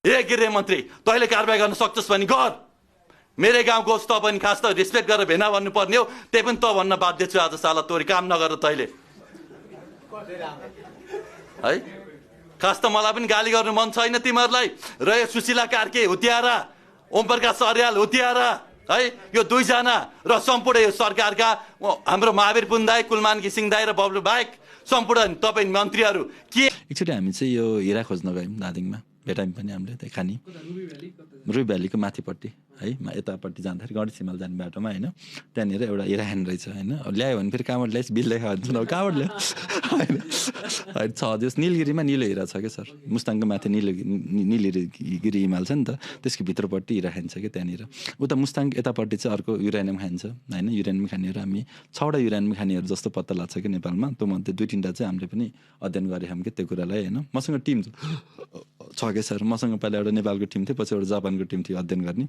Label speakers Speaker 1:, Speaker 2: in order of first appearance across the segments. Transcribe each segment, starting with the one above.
Speaker 1: ए गृहमन्त्री तैँले कारबाही गर्न सक्छस् भने गर। मेरै गाउँको होस् त पनि खास त रेस्पेक्ट गरेर भेना भन्नुपर्ने हो, त्यही पनि त भन्न बाध्य छु आज। साला तोरी काम नगर तैँले है। खास त मलाई पनि गाली गर्नु मन छैन तिमीहरूलाई। र यो सुशीला कार्के हुत्यारा, ओम प्रकाश अर्याल हुत्यारा है, यो दुईजना र सम्पूर्ण यो सरकारका हाम्रो महावीर पुन दाई, कुलमान घिसिङ दाई र बब्लु बाहेक सम्पूर्ण तपाईँ मन्त्रीहरू के।
Speaker 2: एकचोटि हामी चाहिँ यो हिरा खोज्न गयौँ धादिङमा, भेटायौँ पनि हामीले त्यहाँ खानी रुई भ्यालीको माथिपट्टि है, यतापट्टि जाँदाखेरि गढी सिमाल जाने बाटोमा होइन, त्यहाँनिर एउटा हिरा ह्यान्ड रहेछ होइन। ल्यायो भने फेरि कहाँबाट ल्याइस् बिल लेखा हुन्छ न, कहाँबाट ल्यायो होइन। छ त्यस निलगिरीमा निलो हिरा छ क्या सर, मुस्ताङको माथि निलगिरी हिमाल छ नि त, त्यसको भित्रपट्टि हिरा खान्छ क्या त्यहाँनिर। उता मुस्ताङ यतापट्टि चाहिँ अर्को युरेनियम खान्छ होइन। युरेनियम खानेहरू हामी 6वटा युरेनियम खानेहरू जस्तो पत्ता लाग्छ कि नेपालमा, त्यो मध्ये 2-3टा चाहिँ हामीले पनि अध्ययन गरेँ हामी कि त्यो कुरालाई होइन। मसँग टिम छ क्या सर, मसँग पहिला एउटा नेपालको टिम थियो, पछि एउटा जापानको टिम थियो अध्ययन गर्ने।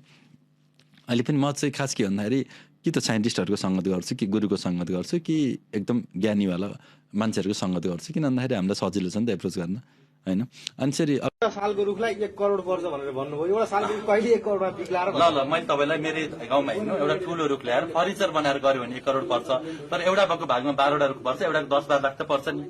Speaker 2: अहिले पनि म चाहिँ खास के भन्दाखेरि कि त साइन्टिस्टहरूको सङ्गत गर्छु, कि गुरुको सङ्गत गर्छु, कि एकदम ज्ञानीवाला मान्छेहरूको सङ्गत गर्छु। किन भन्दाखेरि हामीलाई सजिलो छ नि त एप्रोच गर्न होइन। अनि फेरि
Speaker 3: एउटा सालको रुखलाई 1 करोड पर्छ भनेर भन्नुभयो। एउटा सालको रुख कहिले 1 करोडमा बिक्ला र
Speaker 1: ल मैले तपाईँलाई मेरै गाउँमा हिँड्नु, एउटा ठुलो रुख ल्याएर फर्निचर बनाएर गऱ्यो भने 1 करोड पर्छ। तर एउटा भएको भागमा 12वटा रुख पर्छ, एउटा 10-12 लाख त पर्छ नि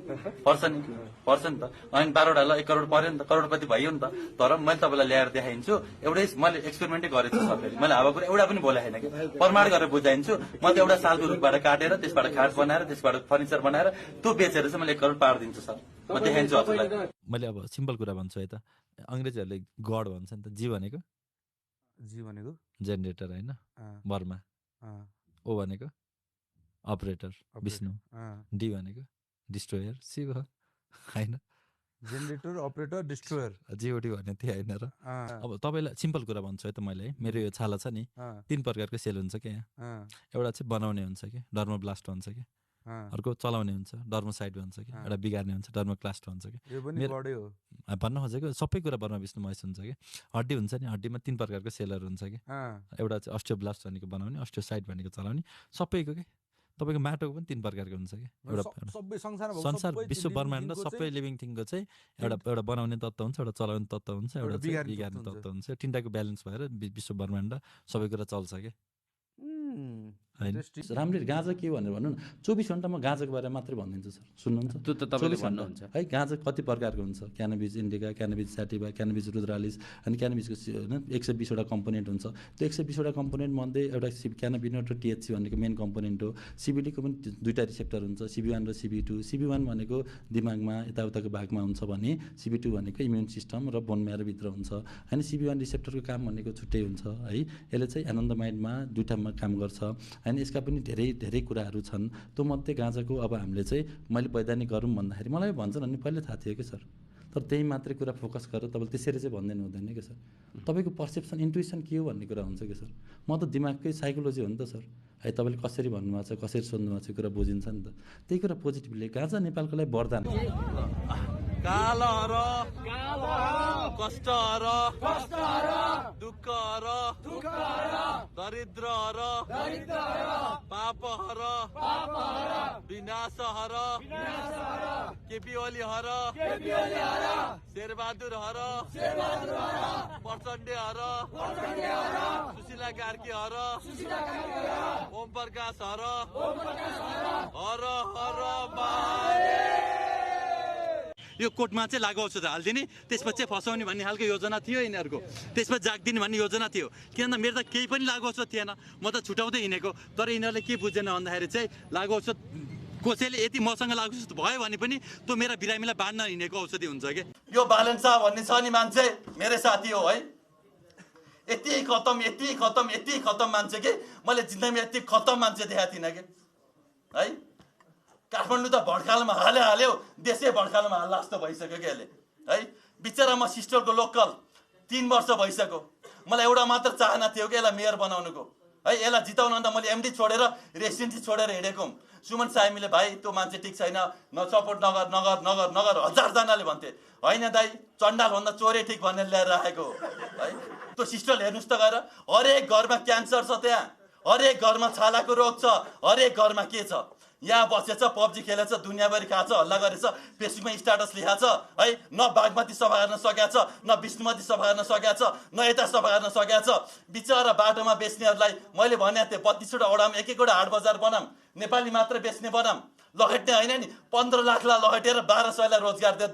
Speaker 1: त। अनि 12वटालाई 1 करोड पर्यो नि त, करोडपति भयो नि त। तर मैले तपाईँलाई ल्याएर देखाइन्छु, एउटै मैले एक्सपेरिमेन्टै गरेको छु सबैले। मैले हावा कुरा एउटा पनि बोले छैन कि, प्रमाण गरेर बुझाइन्छु। म त एउटा सालको रुखबाट काटेर त्यसबाट खाट बनाएर त्यसबाट फर्निचर बनाएर त्यो बेचेर चाहिँ मैले 1 करोड पारिदिन्छु सर, म देखाइन्छु हजुरलाई।
Speaker 2: मैले अब सिम्पल कुरा भन्छु है त, अङ्ग्रेजहरूले गड भन्छ नि त, जी भनेको जेनेरेटर होइन बर्मा, ओ भनेको अपरेटर विष्णु, डी भनेको डिस्ट्रोयर शिव होइन।
Speaker 4: जेनेरेटर अपरेटर डिस्ट्रोयर
Speaker 2: जिओडी भन्ने थियो होइन र। अब तपाईँलाई सिम्पल कुरा भन्छु है त मैले, है मेरो यो छाला छ नि 3 प्रकारको सेल हुन्छ क्या यहाँ। एउटा चाहिँ बनाउने हुन्छ कि डर्मोब्लास्ट भन्छ कि, अर्को चलाउने हुन्छ डर्मोसाइट भन्छ कि, एउटा बिगार्ने हुन्छ डर्मोक्लास्ट भन्छ कि। भन्न खोजेको सबै कुरा बर्मा विष्णु महेश हुन्छ कि। हड्डी हुन्छ नि, हड्डीमा 3 प्रकारको सेलहरू हुन्छ कि। एउटा चाहिँ अस्टियोब्लास्ट भनेको बनाउने, अस्टियोसाइट भनेको चलाउने, सबैको के तपाईँको माटोको पनि 3 प्रकारको हुन्छ कि। एउटा संसार विश्व ब्रह्माण्ड सबै लिभिङ थिङको चाहिँ एउटा बनाउने तत्त्व हुन्छ, एउटा चलाउने तत्त्व हुन्छ, एउटा बिगार्ने तत्त्व हुन्छ। 3टाको ब्यालेन्स भएर विश्व ब्रह्माण्ड सबै कुरा चल्छ क्या होइन। राम्ररी गाँजा के भनेर भन्नु न, 24 घण्टा म गाँजाको बारेमा मात्रै भनिदिन्छु सर, सुन्नुहुन्छ?
Speaker 1: त्यो त तपाईँले भन्नुहुन्छ
Speaker 2: है। गाँजा कति प्रकारको हुन्छ, क्यानाबिस इन्डिका, क्यानाबिस स्याटिभा, क्यानाबिस रुद्रालिस, अनि क्यानाबिसको होइन 120वटा कम्पोनेन्ट हुन्छ। त्यो 120वटा कम्पोनेन्ट मध्ये एउटा क्यानाबिनोइड र THC भनेको मेन कम्पोनेन्ट हो। CBDको पनि 2टा रिसेप्टर हुन्छ, CB1 र CB2। CB1 भनेको दिमागमा यताउताको भागमा हुन्छ भने CB2 भनेको इम्युन सिस्टम र बोन म्यारोभित्र हुन्छ होइन। CB1 रिसेप्टरको काम भनेको छुट्टै हुन्छ है। यसले चाहिँ एनन्डोमाइडमा 2टामा काम गर्छ होइन। यसका पनि धेरै कुराहरू छन्। त्यो मध्ये गाँजाको अब हामीले चाहिँ मैले वैधानिक गरौँ भन्दाखेरि मलाई भन्छन् अनि पहिले थाहा थियो कि सर, तर त्यही मात्रै कुरा फोकस गरेर तपाईँले त्यसरी चाहिँ भन्दैन हुँदैन कि सर। तपाईँको पर्सेप्सन इन्टुइसन के हो भन्ने कुरा हुन्छ कि सर। म त दिमागकै साइकोलोजी हो नि त सर है। तपाईँले कसरी भन्नुभएको छ, कसरी सोध्नुभएको छ कुरा बुझिन्छ नि त। त्यही कुरा पोजिटिभली गाँजा नेपालको लागि वरदान हो।
Speaker 1: काला हर कष्ट हर दुःख हर दरिद्र हर पाप हर विनाश हर केपी ओली हर शेरबहादुर हर प्रचण्डे हर सुशीला कार्की हर ओम प्रकाश हर हर हर यो कोर्टमा चाहिँ लागु औषध हालिदिने, त्यसमा चाहिँ फसाउने भन्ने खालको योजना थियो यिनीहरूको। त्यसमा जागिदिने भन्ने योजना थियो। किन त मेरो त केही पनि लागु औषध थिएन, म त छुटाउँदै हिँडेको। तर यिनीहरूले के बुझेन भन्दाखेरि चाहिँ लागु औषध कसैले यति मसँग लागु औषध भयो भने पनि त्यो मेरा बिरामीलाई बाँड्न हिँडेको औषधि हुन्छ कि। यो बालन शाह भन्ने छ नि मान्छे, मेरै साथी हो है। यति खतम मान्छे कि मैले जिन्दगीमा यति खतम मान्छे देखाएको थिइनँ कि है। काठमाडौँ त भड्कालमा हाल्यो, देशै भड्कालमा हाल्ला जस्तो भइसक्यो कि यसले है। बिचरा म सिस्टरको लोकल 3 वर्ष भइसक्यो। मलाई एउटा मात्र चाहना थियो कि यसलाई मेयर बनाउनुको है। यसलाई जिताउन अन्त मैले MD छोडेर रेसिडेन्सी छोडेर हिँडेको हुँ। सुमन सामीले भाइ त्यो मान्छे ठिक छैन, सपोर्ट नगर 1000जनाले भन्थे। होइन दाइ, चण्डालभन्दा चोरे ठिक भनेर ल्याएर राखेको है। त्यो सिस्टर हेर्नुहोस् त गएर, हरेक घरमा क्यान्सर छ त्यहाँ, हरेक घरमा छालाको रोग छ, हरेक घरमा के छ। यहाँ बसेछ, पब्जी खेलेछ, दुनियाँभरि खाछ, हल्ला गरेछ, फेसबुकमा स्ट्याटस लेखाछ है, न बागमती सफा गर्न सकेको छ, न विष्णुमती सफा गर्न सकेको छ, न यता सफा गर्न सकेको छ। बिचरा बाटोमा बेच्नेहरूलाई मैले भनेको थिएँ 32वटा वडामा एक एकवटा हाट बजार बनाऊँ, नेपाली मात्र बेच्ने बनाऊँ, लखेट्ने होइन नि। 15 लाखलाई लखेटेर 1200लाई रोजगार दे।